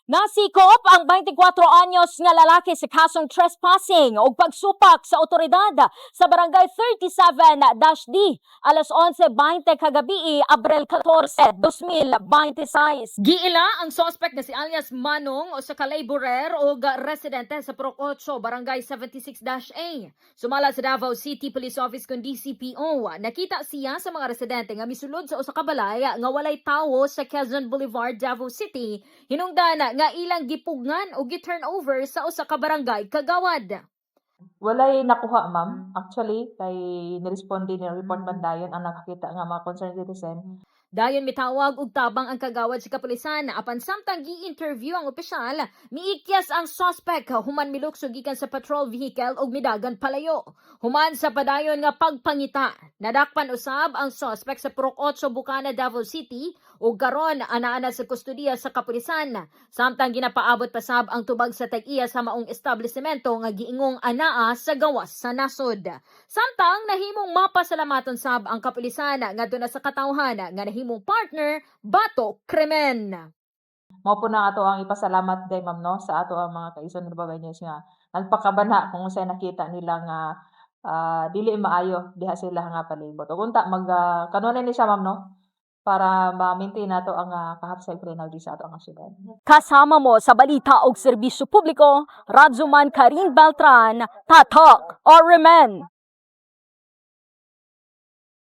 Nasikop ang 24 anyos nga lalaki sa kasong trespassing o pagsupak sa otoridad sa Barangay 37-D alas 11:20 kagabi, Abril 14, 2026. Giila ang suspect nga si alias Manong o sa ka-laborer o residente sa Purok 8, Barangay 76-A. Sumala sa Davao City Police Office kun DCPO, nakita siya sa mga residente nga misulod sa usa ka balay nga walay tawo sa Quezon Boulevard, Davao City. Hinungdan nga ilang gipugngan o gi-turn over sa usa ka barangay kagawad. Walay nakuha, ma'am. Actually, kay niresponde ni report man dayon ang nakakita nga mga concerned citizen. Dayon mitawag og tabang ang kagawad sa kapulisan, apan samtang gi-interview ang opisyal, miikyas ang suspect human milukso gikan sa patrol vehicle og midagan palayo. Human sa padayon nga pagpangita, nadakpan usab ang suspect sa Purok 8, Bukana, Davao City ug karon anaa na sa kustodiya sa kapulisan. Samtang ginapaabot pa sab ang tubag sa tag-iya sa maong establishmento nga giingong anaa sa gawas sa nasod. Samtang nahimong mapasalamaton sab ang kapulisan ngadto na sa katawhan nga nahimong partner batok krimen. Mao po na ato ang ipasalamat day, ma'am, no, sa ato ang mga kaison nga Babaenyos nga nagpakabana kung unsay nakita nila nga dili maayo diha sila nga palibot. Ug unta mag kanunay ni siya, ma'am, no, para ma-maintain nato ang kahapsay penalty sa ato ang syudad. Kasama mo sa balita og serbisyo publiko, Radyoman Karin Beltran, Tatak, Oremen.